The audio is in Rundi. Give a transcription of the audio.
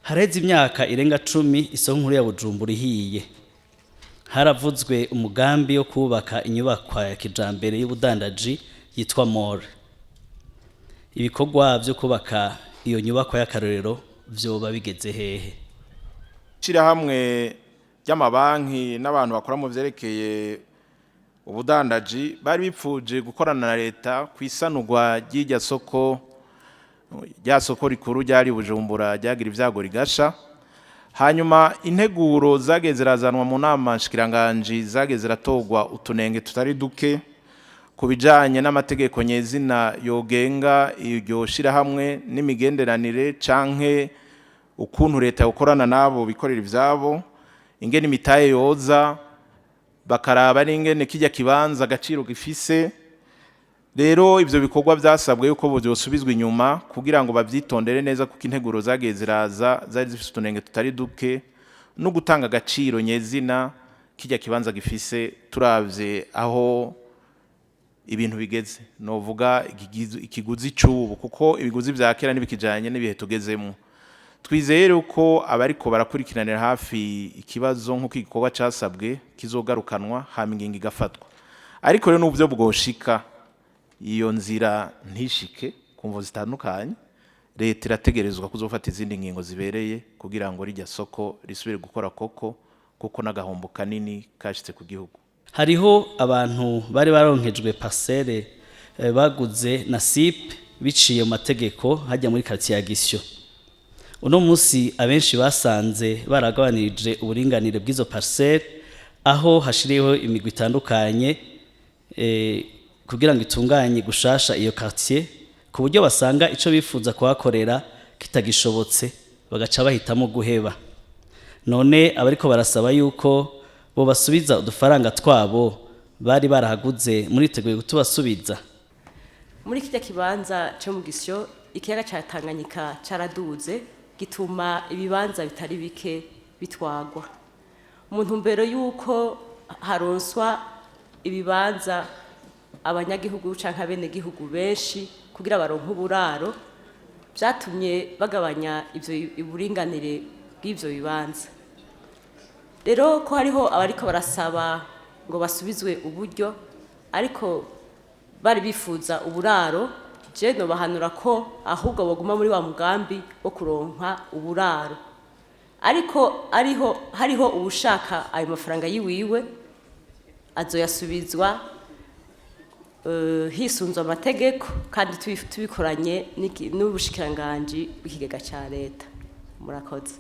Haraheze imyaka irenga 10 isoko nkuru ya Bujumbura ihiye. Haravuzwe umugambi wo kubaka inyubakwa ya kijambere y'ubudandaji yitwa Mall. Ibikorwa vyo kubaka iyo nyubakwa y'akarorero vyoba bigeze hehe? Ishirahamwe ry'amabanki n'abantu bakora mu vyerekeye ubudandaji bari bipfuje gukorana na leta ku isanurwa ry'irya soko, rya soko rikuru ryari Bujumbura ryagira ivyago rigasha. Hanyuma integuro zagiye zirazanwa mu nama nshikiranganji, zagiye ziratorwa utunenge tutari duke ku bijanye n'amategeko nyezina yogenga iryo shirahamwe n'imigenderanire canke ukuntu leta yokorana nabo bikorera ivyabo, ingene imitahe yoza, bakaraba n'ingene kijya kibanza agaciro gifise. Rero ivyo bikorwa vyasabwe yuko vyosubizwa inyuma kugira ngo bavyitondere neza, kuko integuro zagiye ziraza zari zifise utunenge tutari duke no gutanga agaciro nyezina kijya kibanza gifise. Turavye aho ibintu bigeze, novuga ikiguzi c'ubu, kuko ibiguzi vya kera ntibikijanye n'ibihe tugezemo. Twizeye ko abariko barakurikiranira hafi ikibazo, nk'uko igikorwa casabwe kizogarukanwa hama ingingo igafatwa. Ariko rero n'ubwo bwoshika iyo nzira ntishike ku mvo zitandukanye, leta irategerezwa kuzofata izindi ngingo zibereye kugira ngo rijya soko risubire gukora koko, kuko n'agahombo kanini kashitse ku gihugu. Hariho abantu bari baronkejwe parcelle baguze na SIP biciye mu mategeko hajya muri quartier ya Gisyo. Uno munsi abenshi basanze baragabanirije uburinganire bw'izo parcelle, aho hashiriweho imigwi itandukanye kugira ngo itunganye gushasha iyo quartier, ku buryo basanga ico bifuza kuhakorera kitagishobotse, bagaca bahitamo guheba. None abariko barasaba yuko bo basubiza udufaranga twabo bari barahaguze, muriteguye kutubasubiza? Muri kijya kibanza cyo mu Gisyo, ikiyaga cya Tanganyika caraduze, gituma ibibanza bitari bike bitwagwa. Mu ntumbero y'uko haronswa ibibanza abanyagihugu canke abenegihugu benshi kugira baronke uburaro, vyatumye bagabanya ivyo uburinganire bw'ivyo bibanza. Rero ko hariho abariko barasaba ngo basubizwe uburyo, ariko bari bifuza uburaro, je nobahanura ko ahubwo baguma muri wa mugambi wo kuronka uburaro. Ariko ariho hariho uwushaka ayo mafaranga yiwiwe, azoyasubizwa hisunzwe amategeko kandi tubikoranye n'ubushikiranganji bw'ikigega ca leta. Murakoze.